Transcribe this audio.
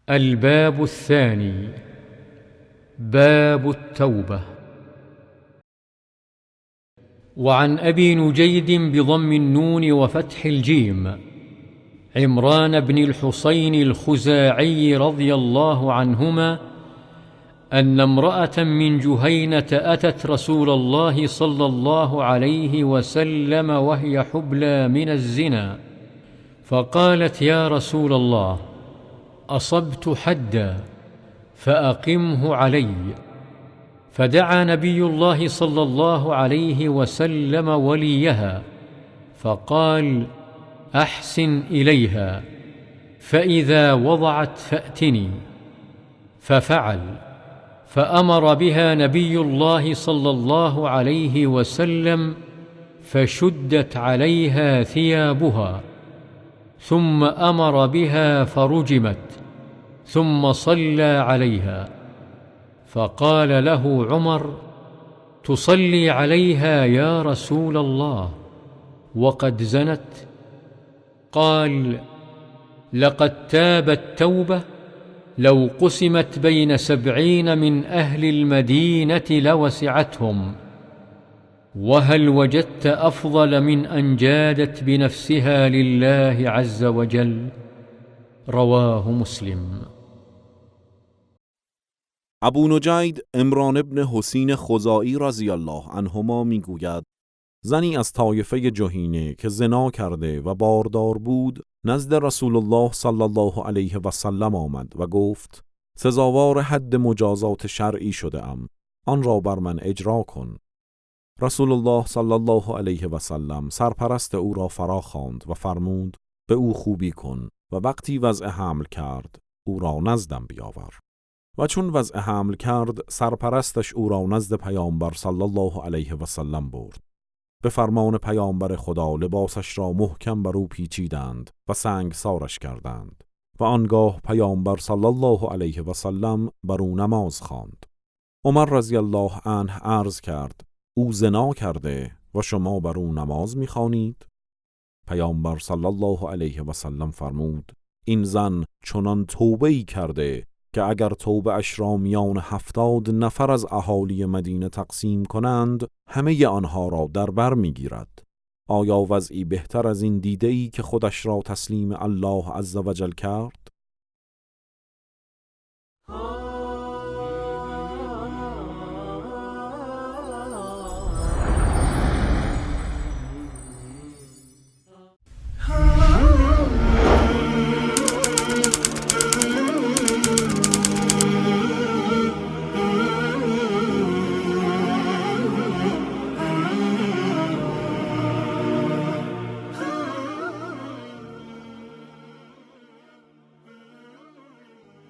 الباب الثاني: باب التوبة. وعن أبي نجيد بضم النون وفتح الجيم عمران بن الحصين الخزاعي رضي الله عنهما أن امرأة من جهينة أتت رسول الله صلى الله عليه وسلم وهي حبلى من الزنا، فقالت: يا رسول الله، أصبت حدا فأقمه علي. فدعا نبي الله صلى الله عليه وسلم وليها فقال: أحسن إليها، فإذا وضعت فأتني. ففعل، فأمر بها نبي الله صلى الله عليه وسلم فشدت عليها ثيابها، ثم أمر بها فرجمت، ثم صلى عليها. فقال له عمر: تصلي عليها يا رسول الله وقد زنت؟ قال: لقد تابت توبة لو قسمت بين 70 من أهل المدينة لوسعتهم، وهل وجدت أفضل من أن جادت بنفسها لله عز وجل؟ رواه مسلم. ابو نجید عمران ابن حسین خزاعی رضی الله عنهما میگوید: زنی از طایفه جهینه که زنا کرده و باردار بود نزد رسول الله صلی الله علیه و سلم آمد و گفت: سزاوار حد مجازات شرعی شده ام، آن را بر من اجرا کن. رسول الله صلی الله علیه و سلم سرپرست او را فرا خواند و فرمود: به او خوبی کن و وقتی وضع حمل کرد او را نزدم بیاور. و چون وضع حمل کرد سرپرستش او را نزد پیامبر صلی الله علیه و سلم برد. به فرمان پیامبر خدا لباسش را محکم بر او پیچیدند و سنگسارش کردند و آنگاه پیامبر صلی الله علیه و سلم بر او نماز خواند. عمر رضی الله عنه عرض کرد: او زنا کرده و شما بر او نماز می‌خوانید؟ پیامبر صلی الله علیه و سلم فرمود: این زن چنان توبه‌ای کرده که اگر توبه اش را میان 70 نفر از اهالی مدینه تقسیم کنند همه آنها را در بر میگیرد. آیا وضعی بهتر از این دیده ای که خودش را تسلیم الله عزوجل کرد؟